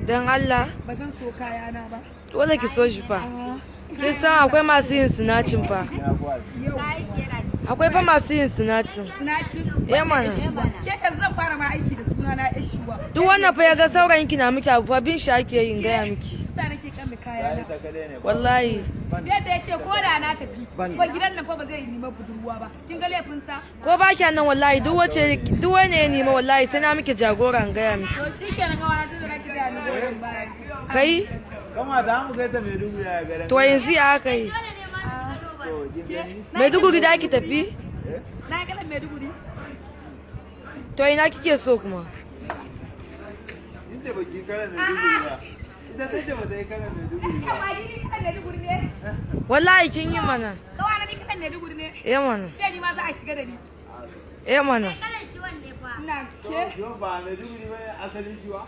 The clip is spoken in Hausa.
Don Allah. Ba zan so kayana ba. Dole ki so shi fa. Ah, Kin san akwai masu yin snatching fa. yau. Akwai fa masu yin snatching. Sinacin. Eh mana. Ke, yanzu zan fara ma aiki da suna na Eshuwa. Duk wannan fa ya ga saurayin ki na miki abu fa, bin shi ake yin, gaya miki. Sa nake kan kayana. Wallahi. Yadda ya ce ko da na tafi ko gidan nan fa ba zai nima budurwa ba. Kin ga laifin sa? Ko ba kya nan, wallahi duk wace, duk wani ya nima, wallahi sai na miki jagora, in gaya miki. To shikenan gawa na, tunda zaki da ni goyon baya. Kai. Kama da mu kai ta Maiduguri a garin. To yanzu ya aka yi? To, kin gani? Maiduguri da ki tafi? Na ga kalan Maiduguri. To ina kike so kuma? Kin ce baki kalan Maiduguri ba. Ita ta ce bata yi kalan Maiduguri ba. Kawai ni kalan Maiduguri ne. Wallahi kin yi mana. Kawai ni kalan Maiduguri ne. Eh mana. Sai ni ma za a shiga da ni. Eh mana. Ina ke. Yo, ba Maiduguri ba ne asalin shiwa.